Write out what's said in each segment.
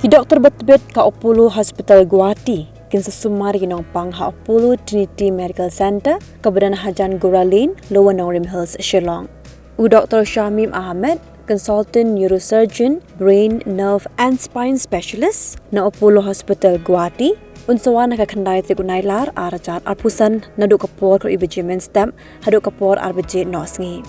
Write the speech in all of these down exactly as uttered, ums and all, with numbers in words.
Ki doktor ba tbit ka Apollo Hospital Guwahati kin sa sumar ïa ki nongpang ha Apollo Trinity Medical Centre kaba don hajan Gura Lane, Lower Nongrim Hills, Shillong. U Doktor Shamim Ahmed, Consultant Neurosurgeon, Brain, Nerve and Spine Specialist na Apollo Hospital Guwahati, un sa wan ha ka khyndai tarik u Nailar ar hajar arphew san naduh ka por khatwei baje mynstep haduh ka por ar baje noh sngi.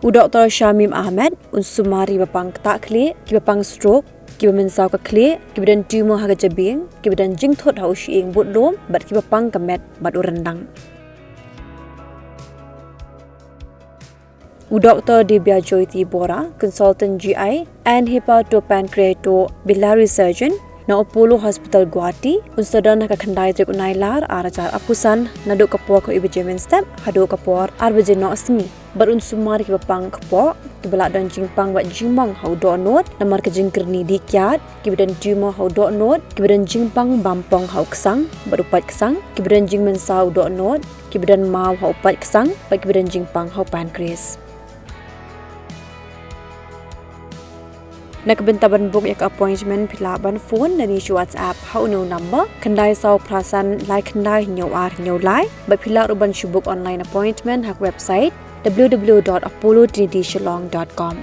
U Doktor Shamim Ahmed un sumar ïa ki ba pang ktah khlieh, ki ba pang stroke, ki ba mynsaw ka khlieh, ki ba don tumor ha ka jabieng, ki ba don jingthut ha u shyieng bad lum, bad ki ba pang ka met bad u ryndang. U Doktor Dibya Jyoti Bora, Consultant G I and Hepatopancreatobiliary Surgeon na Apollo Hospital Guwahati, un sa don ha ka khyndai tarik u Nailar ar hajar arphew san naduh ka por khatwei baje mynstep haduh ka por ar baje noh sngi. Bad un sumar ïa ki ba pang kpoh, ki ba la don jingpang bad jingmong ha u dohnud namar ka jingkyrni dih kiad, ki ba don tumor ha u dohnud, ki ba don jingpang bampong ha u ksang bad u pait ksang, ki ba don jingmynsaw u dohnud, ki ba don maw ha u pait ksang bad ki ba don jingpang ha u pancreas. Na ka bynta ban book ïa ka appointment, phi lah ban phone lane shu WhatsApp ha une u number: khyndai saw phra san lai khyndai hynñiew ar hynñiew lai, bad phi lah ruh ban shu book online appointment ha ka website w w w dot apollo trinity shillong dot com.